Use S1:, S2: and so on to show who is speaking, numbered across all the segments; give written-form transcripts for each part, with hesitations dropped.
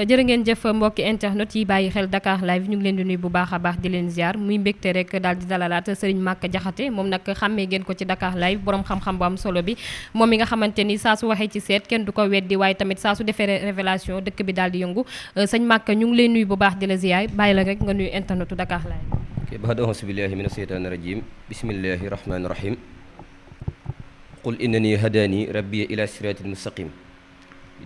S1: jërë ngeen jëf mbokki internet yi bàyyi xel Dakar live ñu ngi leen di nuyu bu baax a baax di leen ziar muy mbégte rek daal di dalalaat Serigne Maka Diakhaté moom nag xàmmee ngeen ko ci Dakar live borom xam-xam bu am solo bi moom mi nga xamante ni saa su waxee ci seet kenn du ko weddi waaye tamit saa su defee révélation dëkk bi daal di yëngu sëñ Maka ñu ngi leen nuyu bu baax di la ziar bàyyi la rek nga nuyu internetu Dakar live.
S2: ba'da a'uuzu billaahi mina shaytaani rajiim bismillaahi rahmaani rahiim qul innanii hadaanii rabbii ilaa siraatin mustaqiim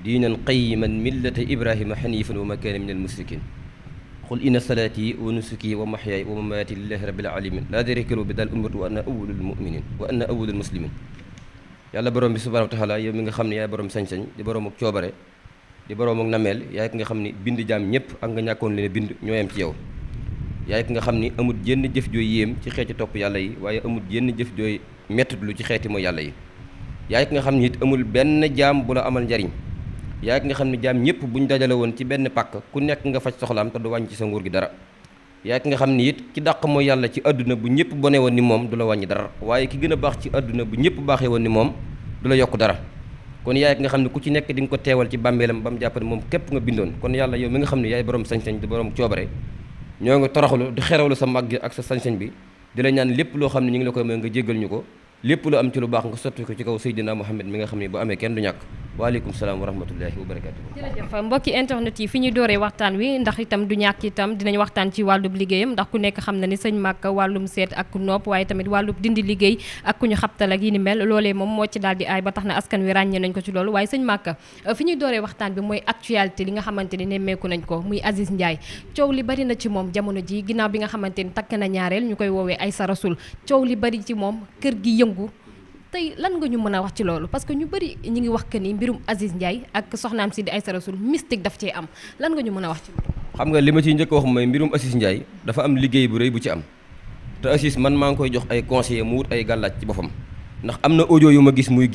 S2: diinan qayyiman millata ibrahima xaniifan wa maa kaana minal mushrikiin qul inna salaati wa nusuki wa mahyaaya wa mamaati lillaahi rabbil aalamiin laa sharika lahu bidaalika umirtu wa ana awwalul mu'miniin wa ana awwalul muslimiin yàlla borom bi subhaanahu wa taala yow mi nga xam ne yaay borom sañ-sañ di borom ak coobare di borom ak nameel yaay ki nga xam ne bind jaam ñëpp ak nga ñàkkoon leen bind ñoo yem ci yow yaay ki nga xam ni amul jenn jëf jooy yéem ci xeeti topp yàlla yi waaye amul jenn jëf jooy mettut lu ci xeeti mooy yàlla yi yaay ki nga xam ni it amul benn jaam bu la amal njariñ yaay ki nga xam ne jaam ñëpp buñ dajale woon ci benn pàkk ku nekk nga faj soxlaam te du wàññi ci sa nguur gi dara yaay ki nga xam ni it ki dàq mooy yàlla ci àdduna bu ñëpp bone woon ni moom du la wàññi dara waaye ki gën a baax ci àdduna bu ñëpp baaxee woon ni moom du la yokk dara kon yaay ki nga xam ne ku ci nekk di nga ko teewal ci bàmmeelam ba mu jàpp ne moom képp nga bindoon kon yàlla yow mi nga xam ne yaay borom sañ-sañ di borom coobare ñoo ngi toroxlu di xerawlu sa màgg ak sa sañ-sañ bi di la ñaan lépp loo xam ne ñu ngi la koy mooy nga jéggal ñu ko lépp lu am ci lu baax nga sotti ko ci kaw Seydina Muhammad mi nga xam ne bu amee kenn du ñàkk waaleykum salaam wa rahmatullahi wa barakaatu.
S1: jërëjëf mbokki internet yi fi ñu dooree waxtaan wi ndax itam du ñàkk itam dinañ waxtaan ci wàllub liggéeyam ndax ku nekk xam na ni sëñ Maka wàllum seet ak ku nopp waaye tamit wàllub dindi liggéey ak ku ñu xabtal ak yi ni mel loolee moom moo ci daal di aay ba tax na askan wi ràññee nañ ko ci loolu waaye sëñ Maka fi ñuy dooree waxtaan bi mooy actualité li nga xamante ni nemmeeku nañ ko muy Aziz Ndiaye coow li bari na ci moom jamono ji ginnaaw bi nga xamante ni takk na ñaareel ñu koy woowee Aïssa Rasoul coow li bari ci moom kër gi yëngu tey lan nga ñu mën a wax ci loolu parce que ñu bëri ñi ngi wax que ni mbirum Aziz Ndiaye ak soxnaam si di Aïssa Rasoul mystique daf cee am lan nga ñu mën a wax ci loolu.
S2: xam nga li ma ciy njëkk a wax mooy mbirum Aziz Ndiaye dafa am liggéey bu rëy bu ci am te Aziz man maa ngi koy jox ay conseillers mu wut ay gàllaaj ci boppam ndax am na audio yu ma gis muy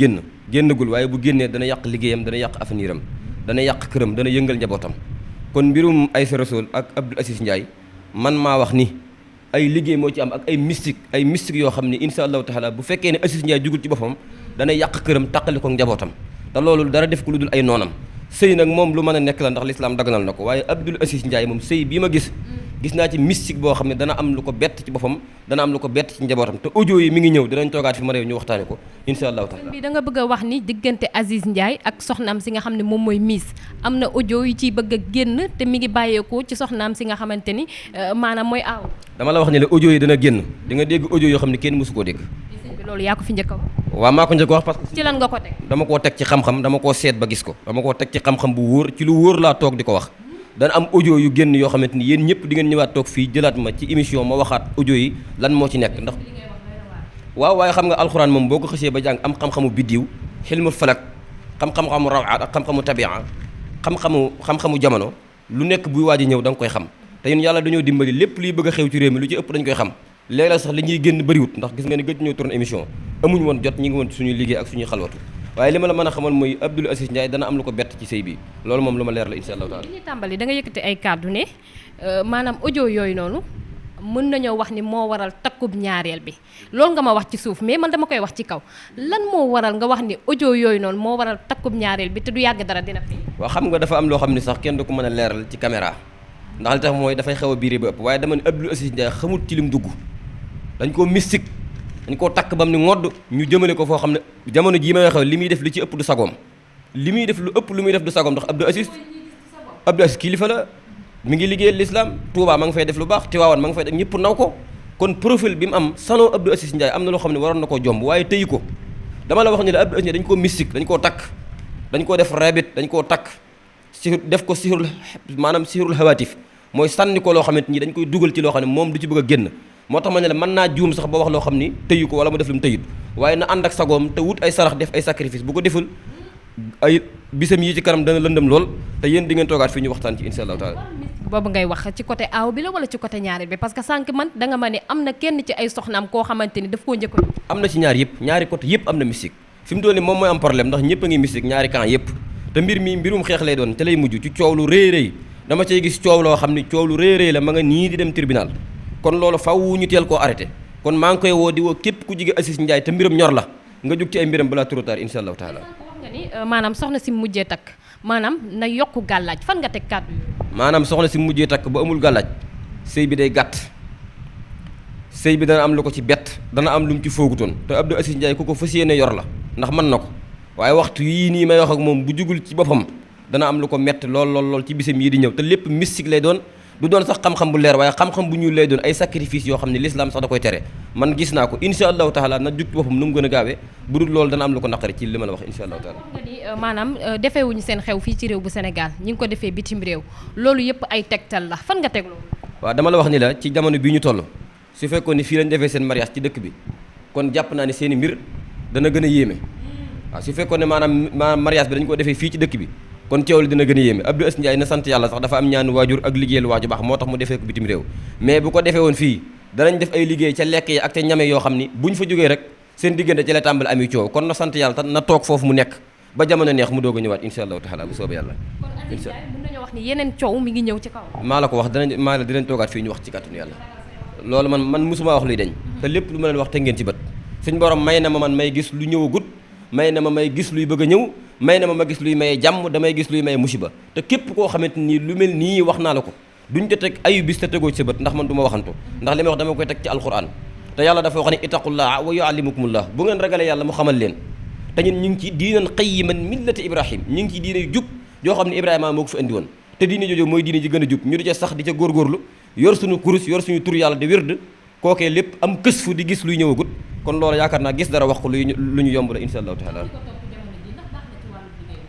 S2: génnagul waaye bu génnee dana yàq liggéeyam dana yàq avenir am dana yàq këram dana yëngal njabootam kon mbirum Aïssa Rasoul ak Abdou Aziz Ndiaye man maa wax ni ay liggéey moo ci am ak ay mystique yoo xam ne insha allahu taala bu fekkee ne Aziz Ndiaye jugul ci boppam dana yàq këram taqali ko njabootam te loolu dara def ko lu dul ay noonam sëy nag moom lu mën a nekk la ndax lislaam daganal na ko waaye Abdou Aziz Ndiaye moom sëy bii ma gis naa ci mystique boo xam ne dana am lu ko bett ci boppam dana am lu ko bett ci njabootam te audio yi mi ngi ñëw dinañ toogaat fi ma réew ñu waxtaane ko insha allahu taala
S1: bi da nga bëgg a wax ni diggante Aziz Ndiaye ak soxnaam si nga xam ne moom mooy Miss am na audio yu ciy bëgg a génn te mi ngi bàyyeekoo ci soxnaam si nga xamante ni maanaam mooy aaw
S2: dama la wax ne la audio yi dana génn di nga dégg audio yoo xam ne kenn mësu koo dégg
S1: loolu yaa ko fi njëkk a wax
S2: waaw maa ko njëkk a wax parce que
S1: ci lan nga ko teg
S2: dama koo teg ci xam-xam dama koo seet ba gis ko dama koo teg ci xam-xam bu wóor ci lu wóor laa toog di ko wax dana am audio yu génn yoo xamante ni yéen ñëpp di ngeen ñëwaat toog fii jëlaat ma ci émission ma waxaat audio yi lan moo ci nekk ndax waaw waaye xam nga alxuraan moom boo ko xësee ba jàng am xam-xamu biddiw xilmul falak xam-xamu rawaat ak xam-xamu tabia xam-xamu jamono lu nekk buy waaj a ñëw da nga koy xam te ñun yàlla dañoo dimbali lépp luy bëgg a xew ci réew mi lu ci ëpp dañ koy xam léeg-léeg sax li ñuy génn bëriwut ndax gis nga ni gëj ñoo tourné émission amuñ woon jot ñi ngi woon suñuy liggéey ak suñuy xalwatu waaye li ma la mën a xamal mooy Abdou Aziz Ndiaye dana am lu ko bett ci sëy bi loolu moom lu ma leer la insha allahu taala
S1: li ñuy tàmbali da nga yëkkati ay kàddu ne maanaam audio yooyu noonu mën nañoo wax ni moo waral takkub ñaareel bi loolu nga ma wax ci suuf mais man dama koy wax ci kaw lan moo waral nga wax ni audio yooyu noonu moo waral takkub ñaareel bi te du yàgg dara dina fi
S2: waaw xam nga dafa am loo xam ne sax kenn du ko mën a leeral ci caméra ndax li tax mooy dafay xew a biiri ba ëpp waaye dama ne Abdou Aziz Ndiaye xamul ci lim dugg dañ koo mystique dañ koo takk bam ni ngodd ñu jëmale ko foo xam ne jamono jii may waxee li muy def li ci ëpp du sagoom li muy def lu ëpp lu muy def du sagoom ndax Abdou Aziz kilifa la mi ngi liggéeyal l'islam Touba ma nga fay def lu baax Tiwaawan ma nga fay def ñëpp naw ko kon profil bi mu am salon Abdou Aziz Ndiaye am na loo xam ne waroon na koo jomb waaye tëyi ko dama la wax ne la Abdou Aziz Ndiaye dañ koo mystique dañ koo takk dañ koo def rabit dañ koo takk def ko sihirul hawaatif mooy sànni ko loo xamante ni dañ koy dugal ci loo xam ne moom du ci bëgg a génn moo tax ma ne la mën naa juum sax ba wax loo xam ni tëyu ko wala mu def lu mu tëyut waaye na ànd ak sagoom te wut ay sarax def ay sacrifice bu ko deful ay bisam yi ci kanam dana lëndëm lool te yéen di ngeen toogaat fii ñu waxtaan ci insha allahu taala
S1: boobu ngay wax ci côté aaw bi la wala ci côté ñaareel bi parce que sànq man da nga ma ne am na kenn ci ay soxnaam koo xamante ni daf koo njëkkoon
S2: am na ci ñaar yëpp ñaari côté yëpp am na mystique fi mu doon ni moom mooy am problème ndax ñëpp a ngi mystique ñaari camp yëpp te mbirum xeex lay doon te lay mujj ci coow lu rëy dama cay gis coow loo xam ni coow lu rëy la ma nga nii di dem tribunal kon loolu faw ñu teel koo arrêté kon maa ngi koy woo di woo képp ku jige Aziz Ndiaye te mbiram ñor la nga jóg ci ay mbiram balaa trop tard insha allahu taala
S1: wax nga ni maanaam soxna si mujjee takk maanaam na yokku gàllaaj fan nga teg kàddu yi.
S2: maanaam soxna si mujjee takk ba amul gàllaaj sëy bi day gàtt sëy bi dana am lu ko ci bett dana am lu mu ci foogutoon te Abdou Aziz Ndiaye ku ko fas yéene yor la ndax mën na ko waaye waxtu yii nii may wax ak moom bu jugul ci boppam dana am lu ko mett lool ci bisam yii di ñëw te lépp mystique lay doon du doon sax xam-xam bu leer waaye xam-xam bu ñuul lay doon ay sacrifice yoo xam ne l'islam sax da koy tere man gis naa ko insha allahu taala na jug ci boppam nu mu gën a gaawee bu dul loolu dana am lu ko naqari ci li ma la wax insha allahu taala.
S1: nga ni maanaam defeewuñu seen xew fii ci réew bu Sénégal ñi ngi ko defee bitim réew loolu yëpp ay tegtal la fan nga teg loolu.
S2: waaw dama la wax ni la ci jamono bii ñu toll su fekkoon ni fii lañ defee seen mariage ci dëkk bi kon jàpp naa ne seen i mbir dana gën a yéeme waaw su fekkoon ne maanaam mariage bi dañ ko defee fii ci dëkk bi kon teewlu dina gën a yéeme Abdou Aziz Ndiaye na sant yàlla sax dafa am ñaan waajur ak liggéeyal waaju baax moo tax mu defee ko bitim réew mais bu ko defee woon fii danañ def ay liggéey ca lekk yi ak ca ñame yoo xam ni buñ fa jógee rek seen diggante ci la tàmbali ami coow kon na sant yàlla te na toog foofu mu nekk ba jamono neex mu doog a ñëwaat insha allahu taala bu soobee yàlla.
S1: kon Aziz Ndiaye mën nañoo wax ni yeneen coow mi ngi ñëw ci kaw.
S2: maa la ko wax dinañ toogaat fii ñu wax ci kàttanu yàlla loolu man musuma wax luy dañ te lépp lu ma leen wax te ngeen ci bët suñ borom may na ma man may gis lu ñëwagut may na ma may gis luy bëgg a ñëw may na ma gis luy maye jàmm damay gis luy maye musiba te képp koo xamante nii lu mel nii wax naa la ko duñ te teg ayu bis te tegoo ci sa bët ndax man du ma waxantu ndax li may wax dama koy teg ci alquran te yàlla dafa wax ne ittaqullaha wa yuallimukumullah bu ngeen ragalee yàlla mu xamal leen te ñun ñu ngi ci diinan qayyiman millati ibrahim ñu ngi ci diine yu jub joo xam ne ibrahima moo ko fi indi woon te diine jooju mooy diine ji gën a jub ñu di ca sax di ca góorgóorlu yor suñu kurus yor suñu tur yàlla di wérd kookee lépp am kës fu di gis luy ñëwagut kon loolu yaakaar naa gis dara wax ko lu ñu yomb la insha allahu taala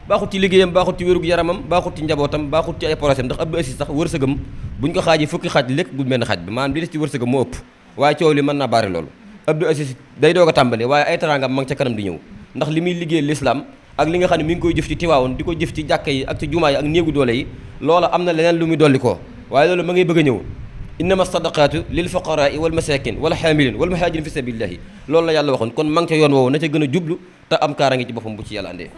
S2: baaxut ci liggéeyam baaxut ci wérug yaramam baaxut ci njabootam baaxut ci ay projet ndax Abdou Aziz sax wërsëgam buñ ko xaajee fukki xaaj lekk bu benn xaaj bi maanaam li des ci wërsëgam moo ëpp waaye coow li mën naa bari loolu Abdou Aziz day doog a tàmbale waaye ay teraangam ma ngi ca kanam di ñëw ndax li muy liggéey l'islam ak li nga xam ne mi ngi koy jëf ci Tiwaawoon di ko jëf ci jàkka yi ak ci jumaa yi ak néegu doole yi loola am na leneen lu muy dolli koo waaye loolu ma ngay bëgg a ñëw innama sadaqatu lil fuqaraa wal masakin wal haamilin wal muhajirin fi sabilillahi loolu la yàlla waxoon kon ma ngi ca yoon woowu na ca gën a jublu te am kaaraange ci boppam bu ci yàlla andee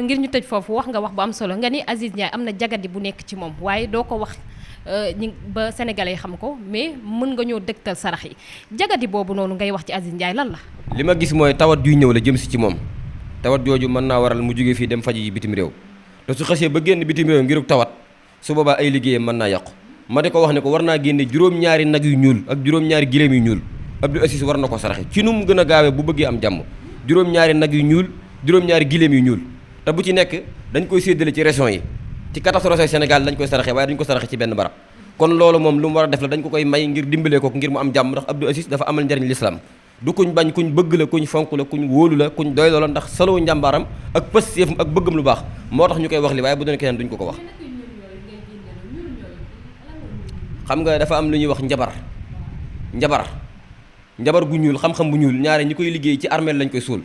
S1: ngir ñu tëj foofu wax nga wax bu am solo nga ni Aziz Ndiaye am na jagadi bu nekk ci moom waaye doo ko wax ba sénégalais yi xam ko mais mën nga ñoo dëgtal sarax yi jagadi boobu noonu ngay wax ci Aziz Ndiaye lan la
S2: li ma gis mooy tawat juy ñëw la jëm si ci moom tawat jooju mën naa waral mu jógee fii dem faji yi bitim réew te su xasee ba génn bitim réew ngiruk tawat su boobaa ay liggéeyam mën naa yàqu ma di ko wax ne ko war naa génne juróom-ñaari nag yu ñuul ak juróom-ñaari giléem yu ñuul Abdou Aziz war na ko saraxe ci nu mu gën a gaawee bu bëggee am jàmm juróom-ñaari nag yu ñuul juróom-ñaari giléem yu ñuul te bu ci nekk dañ koy séddale ci régions yi ci 14 régions Sénégal dañ koy saraxe waaye dañ ko saraxe ci benn barab kon loolu moom lu mu war a def la dañ ko koy may ngir dimbalee ko ngir mu am jàmm ndax Abdou Aziz dafa amal njariñ l'islam du kuñ bañ kuñ bëgg la kuñ fonk la kuñ wóolu la kuñ doyloo la ndax saloo njàmbaaram ak pëstéefam ak bëggam lu baax moo tax ñu koy wax li waaye bu doon keneen duñ ko wax xam nga dafa am lu ñuy wax njabar gu ñuul xam-xam bu ñuul ñaare ñi koy liggéey ci armeel lañ koy suul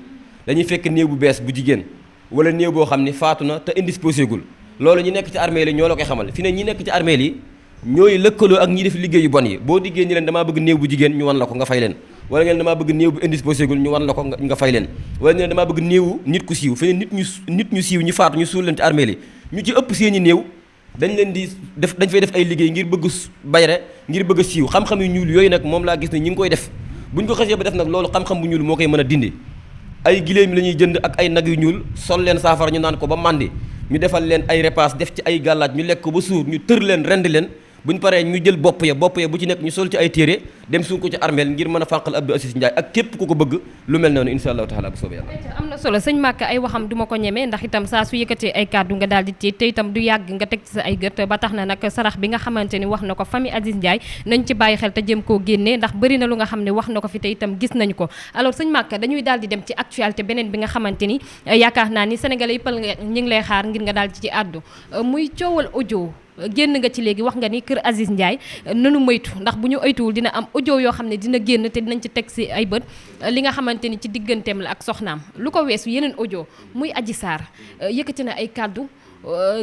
S2: dañuy fekk néew bu bees bu jigéen wala néew boo xam ni faatu na te indisposé gul loolu ñi nekk ci armeel yi ñoo la koy xamal fi ne ñi nekk ci armeel yi ñooy lëkkaloo ak ñi def liggéey yu bon yi boo diggée ñi leen damaa bëgg néew bu jigéen ñu wan la ko nga fay leen wala ngeen damaa bëgg néew bu indisposé gul ñu wan la ko nga fay leen wala ñu leen damaa bëgg néewu nit ku siiw fi ne nit ñu siiw ñu faatu ñu suul leen ci armeel yi ñu ci ëpp seeni néew dañ leen di def dañ fay def ay liggéey ngir bëgg bayre ngir bëgg a siiw xam-xam yu ñuul yooyu nag moom laa gis ne ñi ngi koy def buñ ko xasee ba def nag loolu xam-xam bu ñuul moo koy mën a dindi ay giléem la ñuy jënd ak ay nag yu ñuul sol leen saafara ñu naan ko ba màndi ñu defal leen ay repas def ci ay gàllaaj ñu lekk ko ba suur ñu tër leen rend leen buñ paree ñu jël bopp ya bu ci nekk ñu sol ci ay téere dem suul ko ci armeel ngir mën a fànqal Abdou Aziz Ndiaye ak képp ku ko bëgg lu mel noonu insha allahu taala bu soobee yàlla
S1: am na solo sëñ Màkka ay waxam duma ko ñemee ndax itam saa su yëkkatee ay kàddu nga daal di tiit te itam du yàgg nga teg ci sa ay gët ba tax na nag sarax bi nga xamante ni wax na ko famille Aziz Ndiaye nañ ci bàyyi xel te jëm koo génnee ndax bëri na lu nga xam ne wax na ko fi te itam gis nañu ko alors sëñ Màkka dañuy daal di dem ci actualité beneen bi nga xamante ni yaakaar naa ni sénégalais yëppal nga ñi ngi lay xaar ngir nga daal di ci àddu muy coowal audio génn nga ci léegi wax nga ni kër Aziz Ndiaye nanu moytu ndax bu ñu oytuwul dina am audio yoo xam ne dina génn te dinañ ci teg si ay bët li nga xamante ni ci digganteem la ak soxnaam lu ko weesu yeneen audio muy Adji Sarr yëkkati na ay kàddu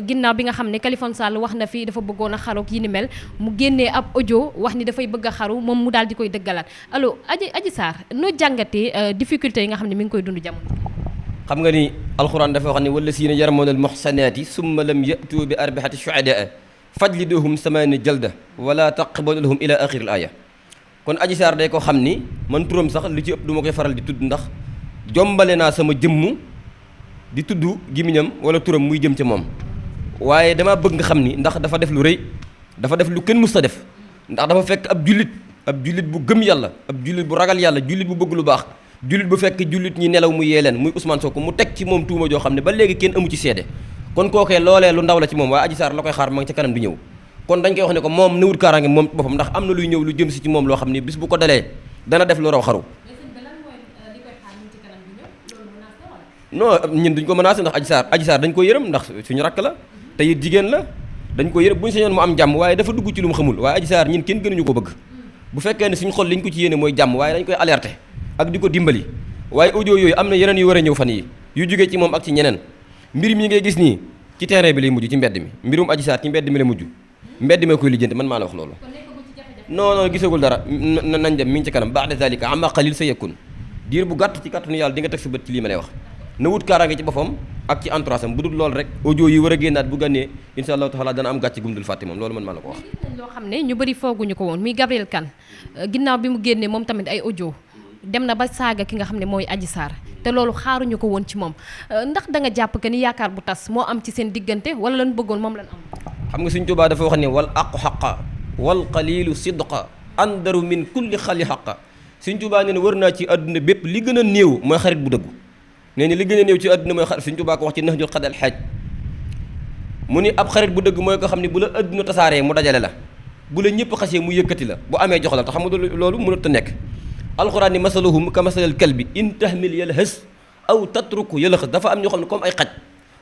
S1: ginnaaw bi nga xam ne Khalifa Sall wax na fi dafa bëggoon a xaru yi ni mel mu génnee ab audio wax ni dafay bëgg a xaru moom mu daal di koy dëggalaat alors Adji Sarr noo jàngatee difficulté yi nga xam ne mi ngi koy dund jamono.
S2: xam nga ni alxuraan dafa wax ni wallazina yarmuna almuhsanaati summa lam yatu bi arba'ati shuhadaa fajliduhum samaani jalda wala taqbalu lahum ila axiri al aya kon Adji Sarr day ko xam ni man turam sax li ci ëpp du ma koy faral di tudd ndax jombale naa sama jëmm di tudd gimiñam wala turam muy jëm ca moom waaye dama bëgg nga xam ni ndax dafa def lu rëy dafa def lu kenn mus ta def ndax dafa fekk ab jullit bu gëm yàlla ab jullit bu ragal yàlla jullit bu bëgg lu baax jullit bu fekk jullit ñi nelaw mu yee leen muy Ousmane Sonko mu teg ci moom tuuma joo xam ne ba léegi kenn amu ci seede kon kookee loolee lu ndaw la ci moom waaye Adji Sarr la koy xaar ma ngi ca kanam di ñëw kon dañ koy wax ne ko moom nawut kaaraange moom boppam ndax am na luy ñëw lu jëm si ci moom loo xam ne bis bu ko dalee dana def lu raw xaru non ñun duñ ko menacé ndax Adji Sarr dañ ko yërëm ndax suñu rakk la te it jigéen la dañ ko yërëm bu ñu sañoon mu am jàmm waaye dafa dugg ci lu mu xamul waaye Adji Sarr ñun kenn gënuñu ko bëgg bu fekkee ne suñu xol liñ ko ci yéene mooy jàmm waaye dañ koy alerter ak di ko dimbali waaye audio yooyu am na yeneen yu war a ñëw fan yi yu jógee ci moom ak ci ñeneen mbir mi ngay gis nii ci terrain bi lay mujj ci mbedd mi mbirum Adji Sarr ci mbedd mi la mujj mbedd mi koy lijjanti man maa la wax loolu non gisagul dara nañ dem mi ngi ci kanam ba'da zalika amma qalil sa yakun diir bu gàtt ci kàttanu yàlla di nga teg sa bët ci lii ma lay wax na wut kaaraange ci boppam ak ci entourage am bu dul loolu rek audio yi war a génnaat bu gànnee insha allahu taala dana am gàcce gum dul fàtte moom loolu man maa la ko wax
S1: loo xam ne ñu bëri fooguñu ko woon muy Gabriel Kane ginnaaw bi mu génnee moom tamit ay audio dem na ba saaga ki nga xam ne mooy Adji Sarr te loolu xaaruñu ko woon ci moom ndax da nga jàpp que ni yaakaar bu tas moo am ci seen diggante wala lan bëggoon moom lan am
S2: xam nga Sëñ Tuubaa dafa wax ne wal aqu xaqa wal qalilu sidqa andaru min kulli xali xaqa Sëñ Tuubaa nee na wër naa ci àdduna bépp li gën a néew mooy xarit bu dëggu nee ni li gën a néew ci àdduna mooy xarit Sëñ Tuubaa ko wax ci nax jul xadal xaaj mu ni ab xarit bu dëgg mooy ko xam ne bu la àdduna tasaaree mu dajale la bu la ñëpp xasee mu yëkkati la bu amee jox la te xam nga loolu mënut a nekk alxuraan ni masaluhum ka masalal kalbi in tahmil yalhas aw tatruku yalhas dafa am ñoo xam ne comme ay xaj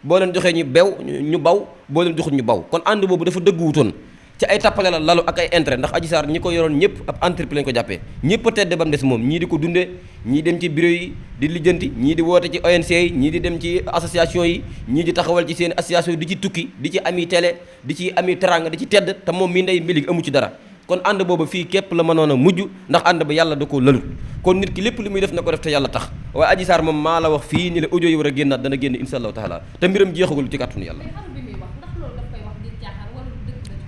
S2: boo leen joxee ñu bew ñu baw boo leen joxut ñu baw kon ànd boobu dafa dëgguwutoon ci ay tappale la lalu ak ay intérêt ndax Adji Sarr ñi ko yoroon ñëpp ab entreprise lañ ko jàppee ñëpp a tedde ba mu des moom ñii di ko dundee ñii dem ci bureau yi di lijjanti ñii di woote ci ONC yi ñii di dem ci association yi ñii di taxawal ci seen association yi di ci tukki di ci ami télé di ci ami teranga di ci tedd te moom mii ndey mbilig amu ci dara kon ànd boobu fii képp la mënoon a mujj ndax ànd ba yàlla da koo lalut kon nit ki lépp li muy def na ko def te yàlla tax waaye Adji Sarr moom maa la wax fii ni la audio yi war a génnaat dana génn insha allahu taala te mbiram jeexagul ci kàttanu yàlla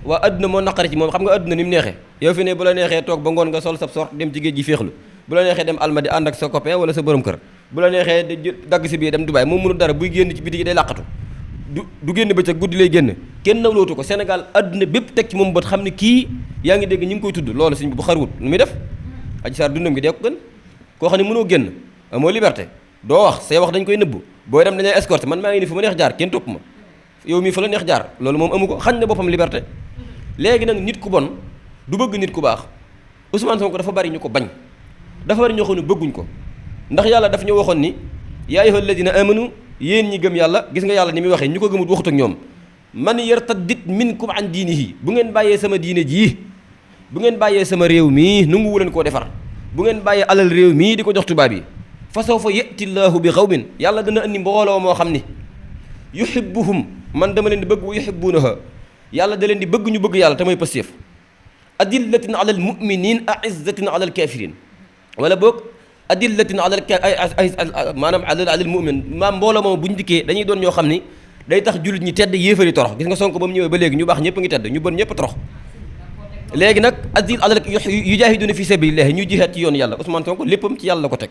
S2: waa adduna moo naqari ci moom xam nga adduna ni mu neexee yow fi ne bu la neexee toog ba ngoon nga sol sab sort dem ci géej gi féexlu bu la neexee dem Almadi ànd ak sa copain wala sa borom kër bu la neexee di dagg si biir dem Dubaay moom mënul dara buy génn ci biti gi day làqatu du génn bëccëg guddi lay génn kenn nawlootu ko Sénégal adduna bépp teg ci moom bët xam ne kii yaa ngi dégg ñi ngi koy tudd loolu suñ bu xarwut nu muy def Adji Sarr dundam gi dee ko gën koo xam ne mënoo génn amoo liberté doo wax say wax dañ koy nëbb booy dem dañuy escorté man maa ngi ni fu ma neex jaar kenn topp ma yow mii fa la neex jaar loolu moom amu ko xañ na boppam liberté léegi nag nit ku bon du bëgg nit ku baax Ousmane Sonko dafa bari ñu ko bañ dafa bari ñoo xam ne bëgguñ ko ndax yàlla daf ñu waxoon ni yaa ayyuhal ladina amanu yéen ñi gëm yàlla gis nga yàlla ni muy waxee ñu ko gëmut waxut ak ñoom man yartaddit minkum an diinihi bu ngeen bàyyee sama diine jii bu ngeen bàyyee sama réew mii nanguwu leen koo defar bu ngeen bàyyee alal réew mii di ko jox tubaab yi fa sawfa yati llaahu bi qawmin yàlla dana andi mbooloo moo xam ni yuhibbuhum man dama leen di bëgg wa yuhibbuunaha yàlla da leen di bëgg ñu bëgg yàlla te mooy Pastef adillatin ala al muminin aizzatin ala al kafirin wala boog adillatin ala al maanaam ala al mumin maam mbooloo moom bu ñu dikkee dañuy doon ñoo xam ni day tax jullit ñi tedd yéefari torox gis nga Sonko ba mu ñëwee ba léegi ñu baax ñëpp ngi tedd ñu bon ñëpp torox léegi nag adil ala yujahiduna fi sabilillahi ñu jihaad ci yoon yàlla Ousmane Sonko léppam ci yàlla la ko teg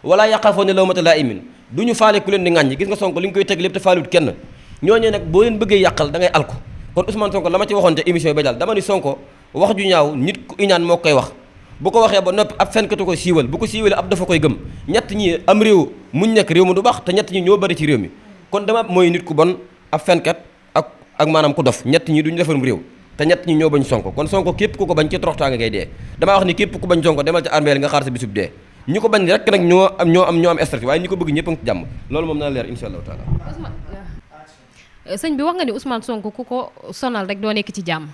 S2: wala yaqaafoona lawmata laa'imin du ñu faale ku leen di ŋàññi gis nga Sonko li nga koy teg lépp te faalut kenn ñooñee nag boo leen bëggee yàqal da ngay alko kon Ousmane Sonko la ma ci waxoon te émission bi daal dama ni Sonko wax ju ñaaw nit ku iñaan moo koy wax bu ko waxee ba noppi ab fenkatu ko siiwal bu ko siiwalee ab dafa koy gëm ñett ñi am réew muñ nekk réew mi du baax te ñett ñi ñoo bari ci réew mi kon dama mooy nit ku bon ab fenkat ak maanaam ku dof ñett ñi duñu defarum réew te ñett ñi ñoo bañ Sonko kon Sonko képp ku ko bañ ci toroxtaanga ngay dee damaa wax ni képp ku bañ Sonko demal ci armée nga xaar sa bisub dee ñi ko bañ rek nag ñoo am stress waaye ñi ko bëgg ñëpp a ngi ci jàmm loolu moom naa leer insha allahu taala
S1: sëñ bi wax nga ni Ousmane Sonko ku ko sonal rek doo nekk ci jàmm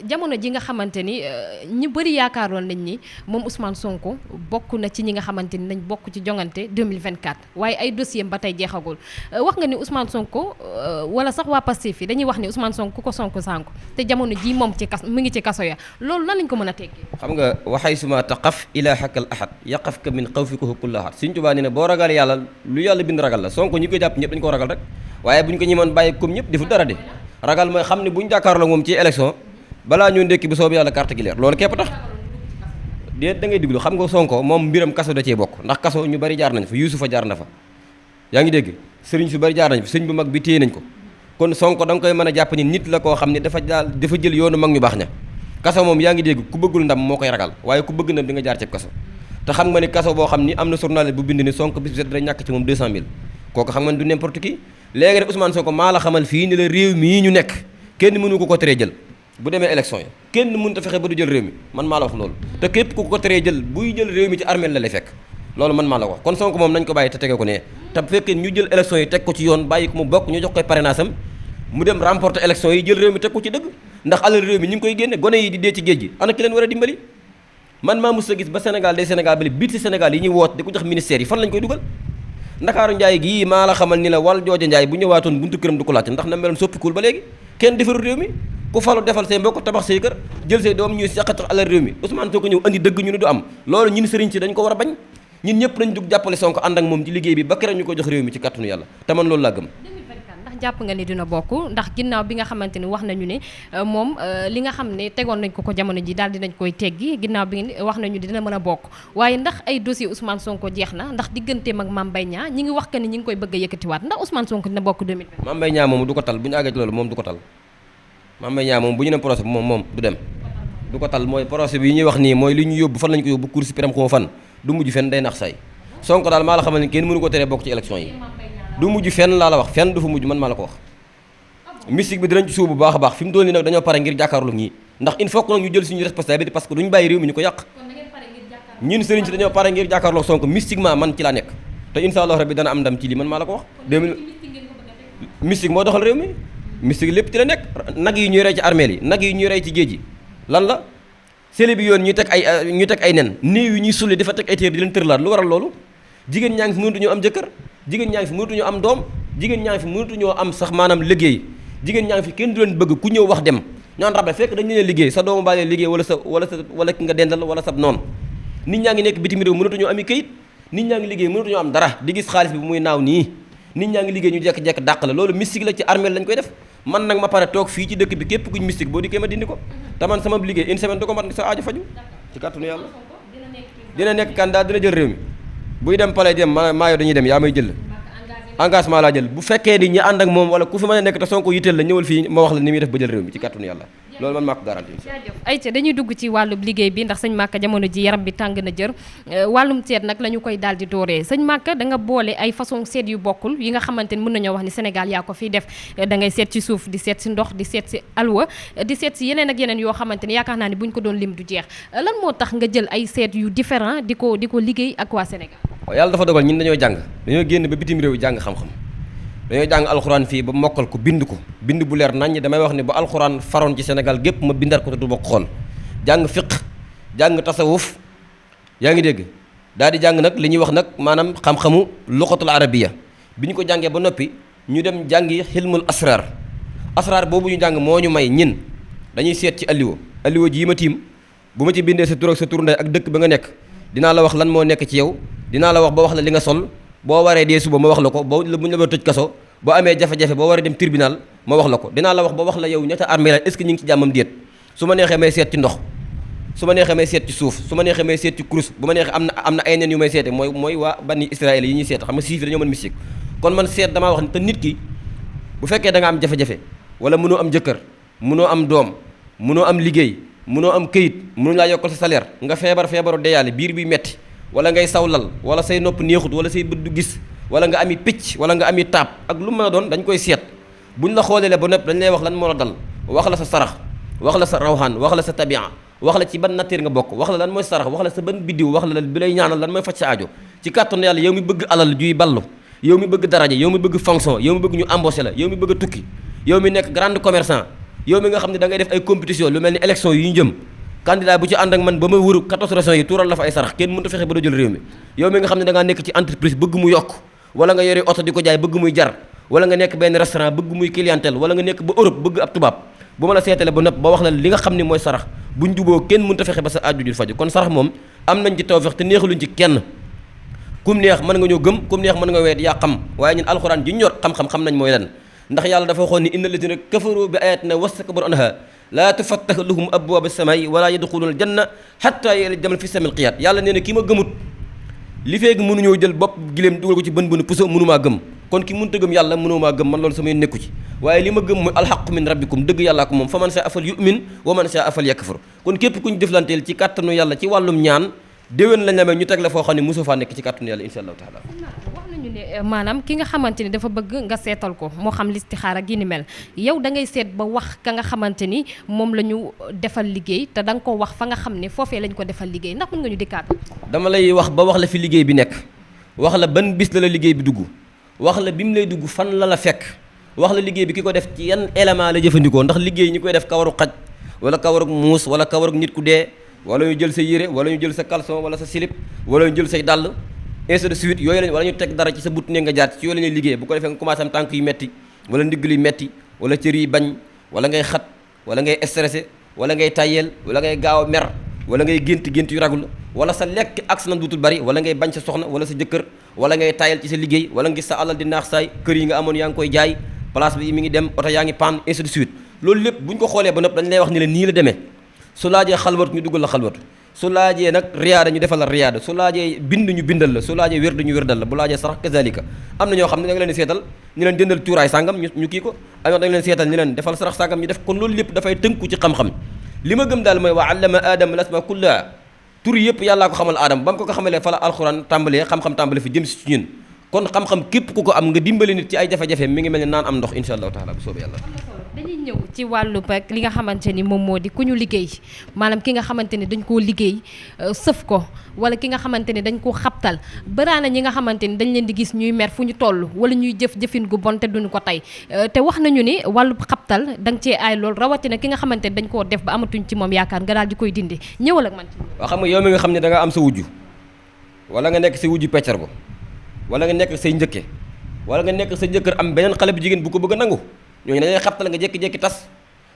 S1: jamono ji nga xamante ni ñu bëri yaakaaroon nañ ni moom Ousmane Sonko bokk na ci ñi nga xamante ni nañ bokk ci jongante 2024 waaye ay dossier ba tey jeexagul wax nga ni Ousmane Sonko wala sax waa Pastef yi dañuy wax ni Ousmane Sonko ku ko Sonko sànku te jamono ji moom ci mu ngi ci kaso ya loolu nan lañ ko mën a teggee
S2: xam nga waxay suma taqaf ila xakkal ahad yaqafka min xawfika kulla ahad Sëñ Tuubaa nee ne boo ragal yàlla lu yàlla bind ragal la Sonko ñi ko jàpp ñëpp dañu ko ragal rek waaye bu ñu ko ñemoon bàyyi comme ñëpp defu dara de ragal mooy xam ne bu ñu jàkkaarloo moom ci élection balaa ñoo ndékki bu soobee yàlla carte gi leer loolu képp tax déet da ngay diglu xam nga Sonko moom mbiram kaso da cee bokk ndax kaso ñu bari jaar nañ fa Yuusufa jaar na fa yaa ngi dégg sëriñ su bari jaar nañ fa sëñ bu mag bi téye nañ ko kon Sonko da nga koy mën a jàpp ni nit la koo xam ne dafa jël yoonu mag ñu baax ña kaso moom yaa ngi dégg ku bëggul ndam moo koy ragal waaye ku bëgg ndam di nga jaar ci kaso te xam nga ni kaso boo xam ni am na journaliste bu bind ni Sonko bis bu set dina ñàkk ci moom 200 000 kooku xam nga ni du n'importe qui léegi nag Ousmane Sonko maa la xamal fii ni la réew mii ñu nekk kenn mënu ko teree jël bu demee élection yi kenn mënut a fexe ba du jël réew mi man maa la wax loolu te képp ku ko teree jël buy jël réew mi ci armée la lay fekk loolu man maa la wax kon Sonko moom nañ ko bàyyi te tege ko ne te bu fekkee ñu jël élection yi teg ko ci yoon bàyyi ko mu bokk ñu jox koy parrainage am mu dem remporter élection yi jël réew mi teg ko ci dëgg ndax alal réew mi ñu ngi koy génne gone yi di dee ci géej gi ana ki leen war a dimbali man maa mos a gis ba Sénégal day Sénégal bali biir ci Sénégal yi ñuy woot di ko jox ministère yi fan lañ koy dugal ndakaaru njaay gii maa la xamal ni la wal jooja njaay bu ñëwaatoon buntu këram du ko laajte ndax na meloon soppikuul ba léegi kenn defarul réew mi ku falu defal say mbokk tabax say kër jël say doom ñuy sàqatax alal réew mi Ousmane Sonko ñëw andi dëgg ñu ne du am loolu ñun sëriñ si dañ ko war a bañ ñun ñëpp nañ dug jàppale Sonko ànd ak moom ci liggéey bi ba keroog ñu ko jox réew mi ci kàttanu yàlla te man loolu laa gëm
S1: jàpp nga ni dina bokk ndax ginnaaw bi nga xamante ni wax nañu ne moom li nga xam ne tegoon nañ ko jamono ji daal dinañ koy teggi ginnaaw bi wax nañu dina mën a bokk waaye ndax ay dossier Ousmane Sonko jeex na ndax digganteem ak Mame Mbaye Niang ñi ngi wax que ni ñi ngi koy bëgg a yëkkatiwaat ndax Ousmane Sonko dina bokk 2020
S2: Mame Mbaye Niang moom du ko tal bu ñu àggee ci loolu moom du ko tal Mame Mbaye Niang moom bu ñu ne procès bi moom du dem du ko tal mooy procès bi yi ñuy wax nii mooy li ñu yóbbu fan lañ ko yóbbu Cour suprême xaw ma fan du mujj fenn day nax say Sonko daal maa la xamal ni kenn mënu ko teree bokk ci élection yi du mujj fenn laa la wax fenn du fa mujj man maa la ko wax mystique bi dinañ ci suuf bu baax a baax fi mu toll nii nag dañoo pare ngir jàkkaarloo ñii ndax il faut que nag ñu jël suñu responsabilité parce que duñu bàyyi réew mi ñu ko yàq ñun sëriñ si dañoo pare ngir jàkkaarloo Sonko mystiquement man ci laa nekk te insha Allah rabbi dana am ndam ci lii man maa la ko wax 2000 mystique moo doxal réew mi mystique lépp ci la nekk nag yi ñuy rey ci armeel yi nag yi ñuy rey ci géej gi lan la sële bi yoon ñu teg ay nen néew yi ñuy sulli dafa teg ay téer di leen tërlaat lu waral loolu jigéen ñaa ngi fi mënatuñoo am jëkkër jigéen ñaa ngi fi mënatuñoo am doom jigéen ñaa ngi fi mënatuñoo am sax maanaam liggéey jigéen ñaa ngi fi kenn du leen bëgg ku ñëw wax dem ñaan rabe fekk dañu leen liggéey sa doomu baalee liggéey wala ki nga dendal wala sa noonu nit ñaa ngi nekk bitim réew mënatuñoo ami këyit nit ñaa ngi liggéey mënatuñoo am dara di gis xaalis bi bu muy naaw nii nit ñaa ngi liggéey ñu jekk-jekk dàq la loolu mystique la ci armée lañ koy def man nag ma pare toog fii ci dëkk bi képp kuñ mystique boo dikkee ma dindi ko te man sama liggéey une semaine du ko mat sa aajo faju ci kàttanu yàlla dina nekk candidat dina jël réew mi buy dem palais dem maa yow dañuy dem yaa may jël engagement laa jël bu fekkee ni ñi ànd ak moom wala ku fi mën a nekk te Sonko yitteel la ñëwal fii ma wax la ni muy def ba jël réew mi ci kàttanu yàlla loolu man maa ko garanti
S1: ayca dañuy dugg ci wàllum liggéey bi ndax sëñ Maka jamono ji yaram bi tàng na jër wàllum seet nag la ñu koy daal di dooree sëñ Maka da nga boole ay façon seet yu bokkul yi nga xamante ni mën nañoo wax ni Sénégal yaa ko fiy def da ngay seet ci suuf di seet si ndox di seet si alwa di seet si yeneen ak yeneen yoo xamante ni yaakaar naa ni buñ ko doon lim du jeex lan moo tax nga jël ay seet yu différent di ko liggéey ak waa Sénégal
S2: waaw yàlla dafa dogal ñun dañoo génn ba bitim réew jàng xam-xam dañoo jàng alxuraan fii ba mokkal ko bind bu leer naññ damay wax ne ba alxuraan faroon ci Sénégal gépp ma bindar ko te du bokk xool jàng fiq jàng tasawuf yaa ngi dégg daal di jàng nag li ñuy wax nag maanaam xam-xamu luxatul arabiya bi ñu ko jàngee ba noppi ñu dem jàngi xilmul asrar boobu ñu jàng moo ñu may ñin dañuy seet ci alliwo ji ma tiim bu ma ci bindee sa tur ak sa tur ndey ak dëkk ba nga nekk dinaa la wax lan moo nekk ci yow dinaa la wax ba wax la li nga sol boo waree dee suba ma wax la ko bu ñu la ba tëj kaso boo amee jafe-jafe boo waree dem tribunal ma wax la ko dinaa la wax ba wax la yow ñetta armée la est-ce que ñu ngi ci jàmmam déet su ma neexee may seet ci ndox su ma neexee may seet ci suuf su ma neexee may seet ci kurus bu ma neexee am na ay neen yu may seete mooy waa bani Israël yi ñuy seet xam nga siif dañoo mën mystique kon man seet damaa wax ni te nit ki bu fekkee da nga am jafe-jafe wala mënoo am jëkkër mënoo am doom mënoo am liggéey mënoo am këyit mënu laa yokkal sa salaire nga feebaru deyaale biir bi metti wala ngay sawlal wala say nopp neexut wala say bët du gis wala nga ami picc wala nga ami taab ak lu mën a doon dañ koy seet buñ la xoolee ba nopp dañ lay wax lan moo la dal wax la sa sarax wax la sa rawxaan wax la sa tabia wax la ci ban nature nga bokk wax la lan mooy sarax wax la sa ban biddiw wax la bi lay ñaanal lan mooy faj sa aajo ci kàttanu yàlla yow mi bëgg alal juy ballu yow mi bëgg daraja yow mi bëgg fonction yow mi bëgg ñu embauché la yow mi bëgg a tukki yow mi nekk grande commerçant yow mi nga xam ne da ngay def ay compétition lu mel ni élection yi ñu jëm candidat bu ci ànd ak man ba ma wëru 14 régions yi tuural la fa ay sarax kenn mënut a fexe ba doo jël réew mi yow mi nga xam ne da ngaa nekk ci entreprise bëgg mu yokk wala nga yore oto di ko jaay bëgg muy jar wala nga nekk benn restaurant bëgg muy clientèle wala nga nekk ba Europe bëgg ab tubaab bu ma la seetale ba nopp ba wax la li nga xam ne mooy sarax buñ juboo kenn mënut a fexe ba sa aju ju faju kon sarax moom am nañ ci tawfeex te neexaluñ ci kenn kum neex mën nga ñoo gëm kum neex mën nga weet yaa xam waaye ñun alxuraan ji ñor xam nañ mooy lan ndax yàlla dafa waxoon ni innal lazina kafaru bi ayatina wastakbaru anha laa tufattahu lahum abwaab as-samaa'i wala yadxuluuna al-janna hatta yalija fi samil qiyaat yàlla nee na kii ma gëmut li feegi mënuñoo jël bopp giléem dugal ko ci bën puso mënumaa gëm kon ki mënta gëm yàlla mënoo maa gëm man loolu samay nekku ci waaye li ma gëm mooy alxaqu min rabbikum dëgg yàllaa ko moom fa man saa afal yu'min wa man saa afal yakfur kon képp ku ñu deflanteel ci kàttanu yàlla ci wàllum ñaan déwén lañ la may ñu teg la foo xam ne mosoo faa nekk ci kàttanu yàlla insha allahu taala.
S1: wax nañu ne maanaam ki nga xamante ni dafa bëgg nga seetal ko moo xam listixaar ak yi ni mel yow da ngay seet ba wax ka nga xamante ni moom la ñu defal liggéey te da nga ko wax fa nga xam ne foofee lañ ko defal liggéey ndax mën nga ñu dikkaat.
S2: dama lay wax ba wax la fi liggéey bi nekk wax la ban bis la liggéey bi dugg wax la bi mu lay dugg fan la fekk wax la liggéey bi ki ko def ci yan élément la jëfandikoo ndax liggéey ñi koy def kawaru xaj wala kawaru muus wala kawaru nit ku dee wala ñu jël sa yére wala ñu jël sa caleçon wala sa slip wala ñu jël say dàll ainsi de suite yooyu lañ wala ñu teg dara ci sa but ne nga jaar ci yooyu la ñuy liggéey bu ko defee nga commencé am tànk yu metti wala ndigg yu metti wala cër yi bañ wala ngay xat wala ngay stressé wala ngay tayel wala ngay gaaw a mer wala ngay gént yu ragul wala sa lekk ak sa nan duutul bari wala ngay bañ sa soxna wala sa jëkkër wala ngay tayel ci sa liggéey wala ngis sa alal di naax saay kër yi nga amoon yaa ngi koy jaay place bi mi ngi dem oto yaa ngi panne ainsi de suite loolu lépp bu ñu ko xoolee ba nëpp dañ lay wax ni la nii la demee su laajee xalwatu ñu duggal la xalwatu su laajee nag riyaada ñu defal la riyaada su laajee bind ñu bindal la su laajee wérd ñu wérdal la bu laajee sarax kazalika am na ñoo xam ne da nga leen seetal ñu leen jëndal cuuraay sàngam ñu kii ko am na da nga leen seetal ñu leen defal sarax sàngam ñu def kon loolu lépp dafay tënku ci xam-xam li ma gëm daal mooy wa allama aadama lasma kullaha tur yëpp yàllaa ko xamal aadama ba mu ko xamalee fa la alxuraan tàmbalee xam-xam tàmbale fi jëm si ci ñun kon xam-xam képp ku ko am nga dimbali nit ci ay jafe-jafe mi ngi mel ne naan am ndox insha allahu taala bu soobee yàlla.
S1: dañuy ñëw ci wàllu rek li nga xamante ni moom moo di ku ñu liggéey maanaam ki nga xamante ni dañ koo liggéey sëf ko wala ki nga xamante ni dañ koo xabtal baraana ñi nga xamante ni dañ leen di gis ñuy mer fu ñu toll wala ñuy jëfin gu bon te duñu ko tey te wax nañu ni wàllu xabtal da nga cee aay loolu rawatina ki nga xamante ni dañ koo def ba amatuñ ci moom yaakaar nga daal di koy dindi ñëwal ak man ci
S2: waaw xam nga yow mi nga xam ne da nga am sa wujju wala nga nekk sa wujju peccar ko wala nga nekk say njëkke wala nga nekk sa jëkkër am beneen xale bu jigéen bu ko bëgg a nangu ñooñu dañuy xabtal nga jékki-jékki tas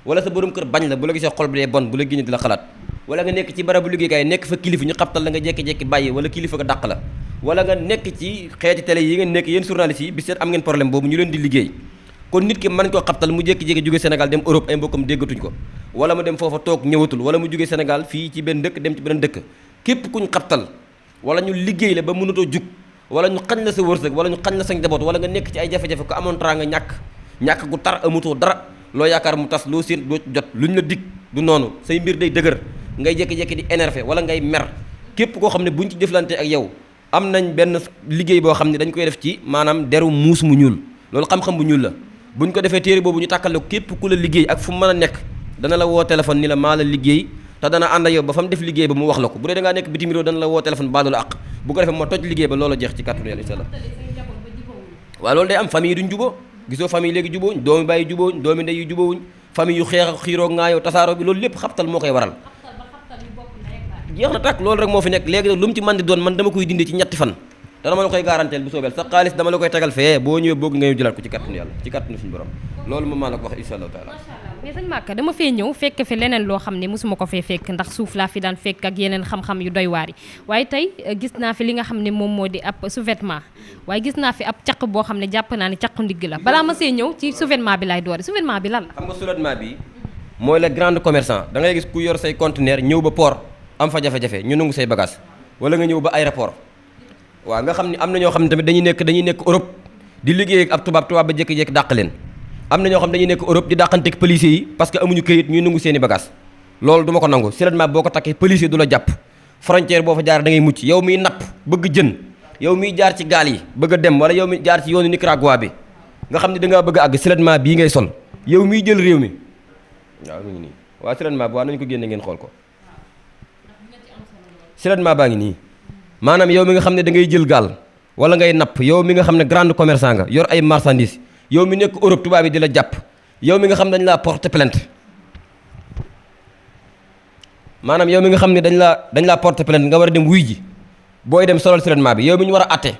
S2: wala sa borom kër bañ la bu la gisee xol bi dee bon bu la génne di la xalaat wala nga nekk ci barabu liggéeykaay nekk fa kilifa ñu xabtal la nga jékki-jékki bàyyi wala kilifa nga dàq la wala nga nekk ci xeeti télé yi ngeen nekk yéen journalistes yi bi seet am ngeen problème boobu ñu leen di liggéey kon nit ki mën koo xabtal mu jékki-jékki jóge Sénégal dem Europe ay mbokkam déggatuñ ko wala mu dem foofa toog ñëwatul wala mu jóge Sénégal fii ci benn dëkk dem ci beneen dëkk képp kuñ xabtal wala ñu liggéey la ba mënatoo jug wala ñu xañ la sa wërsëg wala ñu xañ la sa njaboot wala nga nekk ci ay jafe-jafe ko amoon traa nga ñàkk gu tar amatoo dara loo yaakaar mu tas loo séen doo jot luñ la dig du noonu say mbir day dëgër ngay jékki-jékki di énervé wala ngay mer képp koo xam ne buñ ci jëflante ak yow am nañ benn liggéey boo xam ne dañ koy def ci maanaam deru muus mu ñuul loolu xam-xam bu ñuul la buñ ko defee téere boobu ñu tàkkal la képp ku la liggéey ak fu mu mën a nekk dana la woo téléphone ni la maa la liggéey te dana ànd ak yow ba fa mu def liggéey ba mu wax la ko bu dee da ngaa nekk bitim réew dana la woo téléphone baadoolu àq bu ko defee moo toj liggéey ba loola jeex ci kàttanu yàlla insha Allah waaw loolu day am famille yi duñ juboo gisoo famille léegi jubóowuñ doomi bàyyi jubóowuñ doomi ndey yu jubóowuñ famille yu xeex xiiroo ngaayoo tasaaroo bi loolu lépp xabtal moo koy waral jeex na tàkk loolu rek moo fi nekk léegi nag lu mu ci man di doon man dama koy dindi ci ñetti fan te dama la koy garanteel bu soobeel sa xaalis dama la koy tegal fee boo ñëwee boog nga ñëw jëlaat ko ci kàttanu yàlla ci kàttanu suñu borom loolu moom maa la ko wax insha Allah taala
S1: mais sëñ Maka dama fee ñëw fekk fi leneen loo xam ne mosuma ko fee fekk ndax suuf laa fi daan fekk ak yeneen xam-xam yu doy waar yi waaye tey gis naa fi li nga xam ne moom moo di ab sous-vêtement waaye gis naa fi ab caq boo xam ne jàpp naa ne caqu ndigg la balaa ma see ñëw ci sous-vêtement bi laay doore sous-vêtement bi lan la
S2: xam nga sous-vêtement bi mooy le grand commerçant da ngay gis ku yor say conteneur ñëw ba port am fa jafe-jafe ñu nangu say bagage wala nga ñëw ba aéroport waaw nga xam ne am na ñoo xam ne tamit dañuy nekk Europe di liggéey ak ab tubaab ba jékki-jékki dàq leen am na ñoo xam dañuy nekk Europe di dàqanteeg policiers yi parce que amuñu këyit ñuy nangu seeni bagage loolu du ma ko nangu seulement boo ko takkee policier du la jàpp frontière boo fa jaar da ngay mucc yow miy napp bëgg jën yow miy jaar ci gaal yi bëgg a dem wala yow mi jaar ci yoonu Nicaragua bi nga xam ne da ngaa bëgg a àgg seulement bii ngay sol yow miy jël réew mi waaw mu ngi nii waaw seulement bi waaw nañu ko génne ngeen xool ko seulement baa ngi nii maanaam yow mi nga xam ne da ngay jël gaal wala ngay napp yow mi nga xam ne grande commerçant nga yor ay marchandises yow mi nekk Europe tubaab yi di la jàpp yow mi nga xam ne dañ laa porter plainte maanaam yow mi nga xam ne dañ laa porter plainte nga war a dem wuy ji booy dem solal seulement bi yow mi ñu war a atte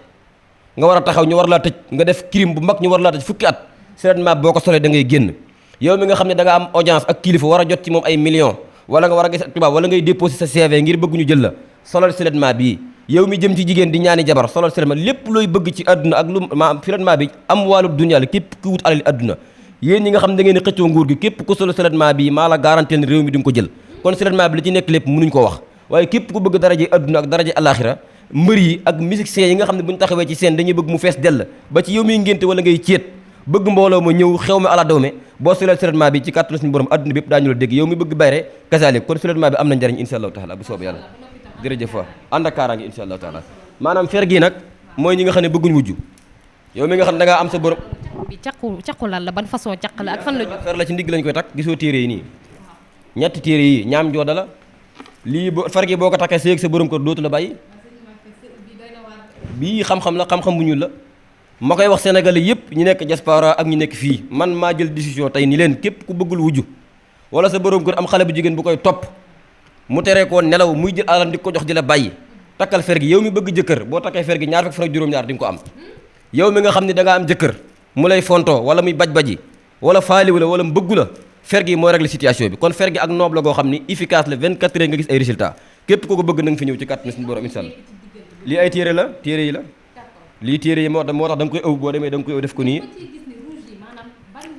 S2: nga war a taxaw ñu war laa tëj nga def crime bu mag ñu war laa tëj fukki at seulement boo ko solee da ngay génn yow mi nga xam ne da nga am audience ak kilifa war a jot ci moom ay millions wala nga war a gis tubaab wala ngay déposer sa CV ngir bëgg ñu jël la solal seulement bii yow mi jëm ci jigéen di ñaani jabar solal seulement lépp looy bëgg ci àdduna ak lu ma seulement bi am wàllu dunya la képp ku wut alali àdduna yéen ñi nga xam ne da ngeen di xëccoo nguur gi képp ku solal seulement bi maa la garantie ne réew mi di nga ko jël kon seulement bi li ci nekk lépp mënuñ ko wax waaye képp ku bëgg daraje àdduna ak daraje alaxira mbër yi ak musiciens yi nga xam ne bu ñu taxawee ci scène dañuy bëgg mu fees dell ba ci yow miy ngénte wala ngay céet bëgg mbooloo ma ñëw xew mi ala dawme boo solee traitement bi ci kàttanu suñu borom adduna bi yëpp daañu la dégg yow mi bëgg bayre kasalik kon traitement bi am na njariñ insha allahu taala bu soobee yàlla jërëjëf wa ànd ak kaaraange insha allahu taala maanaam fer gi nag mooy ñi nga xam ne bëgguñ wujju yow mi nga xam ne da ngaa am sa borom
S1: bi caqu lan la ban façon caq la ak fan la
S2: fer la ci ndigg lañ koy takk gisoo téere yi nii ñetti téere yi ñaam jooda la lii fer gi boo ko takkee séeg sa borom kër dootu la bàyyi bii xam-xam la xam-xam bu ñuul la ma koy wax sénégalais yëpp ñu nekk diaspora ak ñu nekk fii man maa jël décision tey ni leen képp ku bëggul wujju wala sa borom kër am xale bu jigéen bu koy topp mu tere koo nelaw muy jël alalam di ko jox di la bàyyi takkal fer gi yow mi bëgg jëkkër boo takkee fer gi ñaar fekk fan ak juróom-ñaar di nga ko am yow mi nga xam ne da ngaa am jëkkër mu lay fontoo wala muy baj-baji wala faaliwu la wala mu bëggu la fer gi mooy régler situation bi kon fer gi ak noob la goo xam ni efficace la 24 heures nga gis ay résultats képp ku ko bëgg na nga fi ñëw ci kàttanu suñu borom insha Allah lii ay téere la téere yi la lii téere yi moo tax da nga koy ëw boo demee da nga koy ëw def ko nii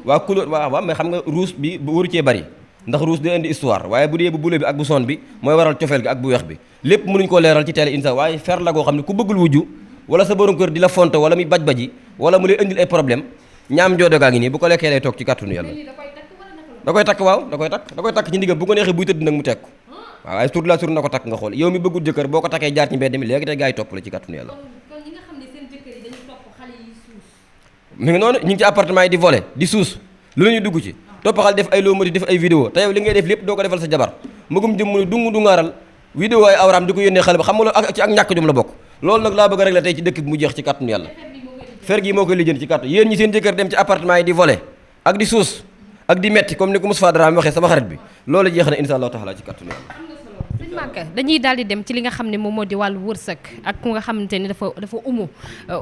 S2: waaw couleur waaw mais xam nga rouge bi bu waru cee bari ndax rouge day indi histoire waaye bu dee bu bleu bi ak bu son bi mooy waral cofeel gi ak bu weex bi lépp mënuñ koo leeral ci télé insha waaye fer la goo xam ne ku bëggul wujju wala sa borom kër di la fonto wala muy baj-baji wala mu lay indil ay problème ñaam joodo gaa ngi nii bu ko lekkee lay toog ci kàttanu yàlla da koy takk waaw da koy takk ci ndigam bu ko neexee buy tëdd nag mu teg ko waaw waaye tur la tur na ko takk nga xool yow mi bëggul jëkkër boo ko takkee jaar ci mbedd mi léegi tey gaa yi topp la ci kàttanu yàlla mi ngi noonu ñu ngi ci appartement yi di voler di suus lu la ñuy dugg ci topp xal def ay loo modi def ay vidéo te yow li ngay def lépp doo ko defal sa jabar magum jëm mu ne dungu dungaaral vidéo ay awraam di ko yónnee xale ba xam nga loolu ci ak ñàkk jom la bokk loolu nag laa bëgg a régler tey ci dëkk bi mu jeex ci kàttanu yàlla fer gi moo koy lijjanti ci kàttu yéen ñi seen jëkkër dem ci appartement yi di voler ak di suus ak di metti comme ni ko Moustapha Dramé waxee sama xarit bi loolu jeex na insha allahu taala ci kàttanu yàlla
S1: sëñ Màkka dañuy daal di dem ci li nga xam ne moom moo di wàllu wërsëg ak ku nga xamante ni dafa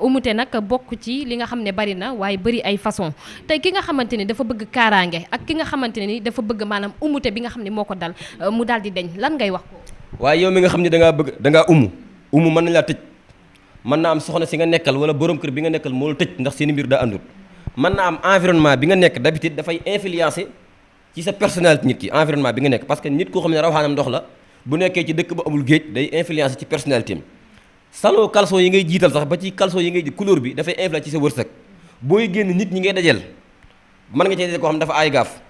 S1: umute nag bokk ci li nga xam ne bari na waaye bëri ay façon tey ki nga xamante ni dafa bëgg kaaraange ak ki nga xamante ne ni dafa bëgg maanaam umute bi nga xam ne moo ko dal mu daal di deñ lan ngay wax ko
S2: waaye yow mi nga xam ne da ngaa umu mën nañ laa tëj mën naa am soxna si nga nekkal wala borom kër bi nga nekkal moo la tëj ndax seen mbir daa àndul mën naa am environnement bi nga nekk d'habitude dafay influencer ci sa personnalité nit ki environnement bi nga nekk parce que nit koo xam ne rawaxaanam ndox la bu nekkee ci dëkk ba amul géej day influencer ci personnalité am salon caleçon yi ngay jiital sax ba ci caleçon yi ngay couleur bi dafay influencer ci sa wërsëg booy génn nit ñi ngay dajel mën nga cee dajel koo xam dafa ay gaaf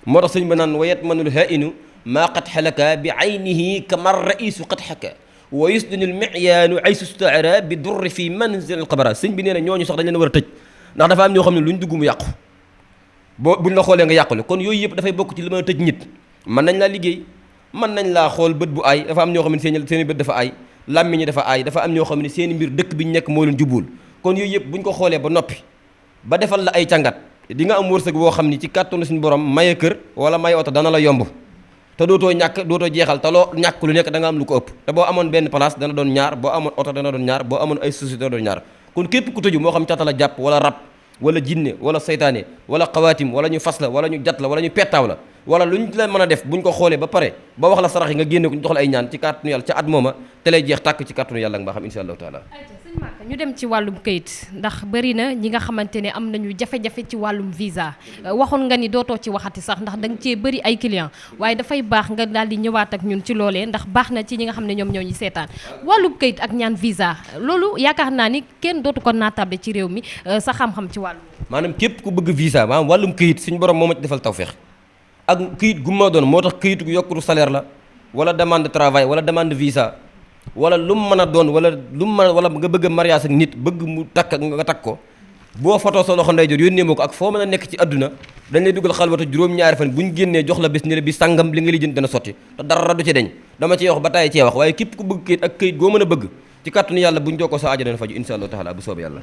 S2: moo tax sëñ ba naan wayet manul hainu maa qad xalaka bi aynihi kamar raisu qad xaka wa yusdinul miyaanu aysu staara bi durri fi manzil alxabara sëñ bi nee na ñooñu sax dañ leen war a tëj ndax dafa am ñoo xam ne lu ñu dugg mu yàqu buñ la xoolee nga yàqule kon yooyu yëpp dafay bokk ci li mën a tëj nit mën nañ laa liggéey mën nañ laa xool bët bu aay dafa am ñoo xam ne seen bët dafa aay làmmiñ dafa aay dafa am ñoo xam ne seen mbir dëkk bi ñu nekk moo leen jubul kon yooyu yëpp buñ ko xoolee ba noppi ba defal la ay càngat di nga am wërsëg boo xam ni ci kàttanu suñu borom maye kër wala maye oto dana la yomb te dootoo ñàkk dootoo jeexal te loo ñàkk lu nekk da nga am lu ko ëpp te boo amoon benn place dana doon ñaar boo amoon oto dana doon ñaar boo amoon ay société dana doon ñaar kon képp ku tëju moo xam cata la jàpp wala rab wala jinne wala saytaane wala xawaatim wala ñu fas la wala ñu jat la wala ñu pettaaw la wala lu ñu la mën a def buñ ko xoolee ba pare ba wax la sarax yi nga génne ko ñu jox la ay ñaan ci kàttanu yàlla ca at mooma te lay jeex tàkk ci kàttanu yàlla nga baa xam insha allahu taala
S1: sëñ Màkka ñu dem ci wàllum kayit ndax bëri na ñi nga xamante ne am nañu jafe-jafe ci wàllum visa waxoon nga ni dootoo ci waxati sax ndax da nga cee bëri ay client waaye dafay baax nga daal di ñëwaat ak ñun ci loolee ndax baax na ci ñi nga xam ne ñoom ñoo ñu seetaan wàllum kayit ak ñaan visa loolu yaakaar naa ni kenn dootu ko naatable ci réew mi sa xam-xam ci wàllu
S2: maanaam képp ku bëgg visa maanaam wàllum kayit suñu borom moo ma ci defal tawfeex ak kayit gu ma doon moo tax kayitu gu yokkuru salaire la wala demande de travail wala demande de visa wala lu mu mën a doon wala lu mu mën a wala nga bëgg a mariage ak nit bëgg mu takk nga takk ko boo photo sa loxo ndeyjoor yónnee ma ko ak foo mën a nekk ci àdduna dañ lay dugal xalwatu juróom-ñaari fan bu ñu génnee jox la bés ni la bi sàngam li nga lijjanti dana sotti te dara du ci deñ dama ci wax ba tàyyi cee wax waaye képp ku bëgg kayit ak kayit goo mën a bëgg ci kàttanu yàlla bu ñu jokkoo sa aajo dana faju insha allahu taala bu soobee yàlla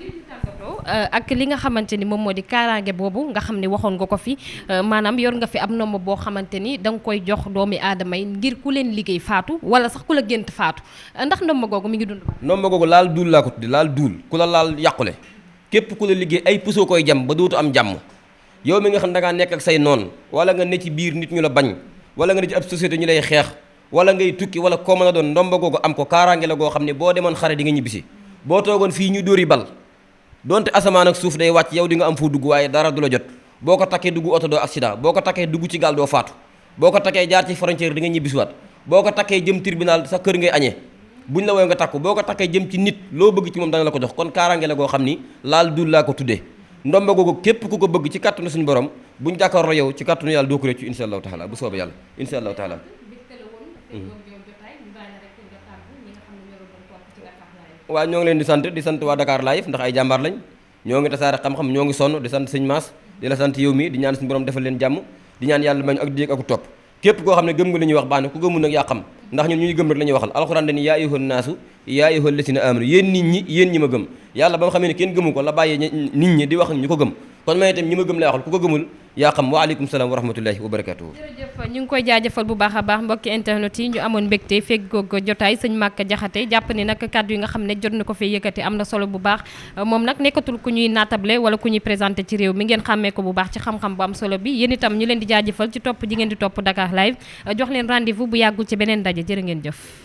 S1: ak li nga xamante ni moom moo di kaaraange boobu nga xam ne waxoon nga ko fi maanaam yor nga fi ab nomba boo xamante ni da nga koy jox doomi aadama yi ngir ku leen liggéey faatu wala sax ku la gént faatu ndax nomba googu mi ngi dund
S2: nomba googu laal duul laa ko tuddi laal duul ku la laal yàqule képp ku la liggéey ay pusoo koy jam ba dootu am jàmm yow mi nga xam da ngaa nekk ak say noon wala nga ne ci biir nit ñu la bañ wala nga ne ci ab société ñu lay xeex wala ngay tukki wala koo mën a doon ndomba googu am ko kaaraange la goo xam ne boo demoon xare di nga ñibbisi boo toogoon fii ñu dóori bal donte asamaan ak suuf day wàcc yow di nga am fu dugg waaye dara du la jot boo ko takkee dugg oto doo accident boo ko takkee dugg ci gaal doo faatu boo ko takkee jaar ci frontière di nga ñibbisiwaat boo ko takkee jëm tribunal sa kër ngay añee buñ la woowe nga takku boo ko takkee jëm ci nit loo bëgg ci moom dana la ko jox kon kaaraange la goo xam ni laal dul laa ko tuddee ndomba googu képp ku ko bëgg ci kàttanu suñu borom buñ jàkkaarloo yow ci kàttanu yàlla doo ko réccu insha allahu taala bu soobee yàlla insha allahu taala waaw ñoo ngi leen di sant waa Dakar Live ndax ay jàmbaar lañ ñoo ngi tasaare xam-xam ñoo ngi sonn di sant sëñ Maas di la sant yow mi di ñaan suñu borom defal leen jàmm di ñaan yàlla mañ ak dégg ak topp képp koo xam ne gëm nga li ñuy wax baax na ku gëmul nag yaa xam ndax ñun ñu gëm rek la ñuy waxal alxuraan dañu yaa ayyuhan naasu yaa ayyuhal lazina amanu yéen nit ñi yéen ñi ma gëm yàlla ba nga xamee ne kenn gëmu ko la bàyyee nit ñi di wax ñu ko gëm kon may itam ñi ma gëm lay waxal ku ko gëmul yaa xam waaleykum salaam wa rahmatullahi wa barakatuhu
S1: jërëjëf ñu ngi koy jaajëfal bu baax a baax mbokki internet yi ñu amoon mbégte fekk ko jotaay sëñ Maka Jaxate jàpp ni nag kàddu yi nga xam ne jot na ko fee yëkkati am na solo bu baax moom nag nekkatul ku ñuy naatable wala ku ñuy présenté ci réew mi ngeen xàmmee ko bu baax ci xam-xam bu am solo bi yéen itam ñu leen di jaajëfal ci topp ji ngeen di topp Dakar Live jox leen rendez-vous bu yàggul ci beneen ndaje jërë ngeen jëf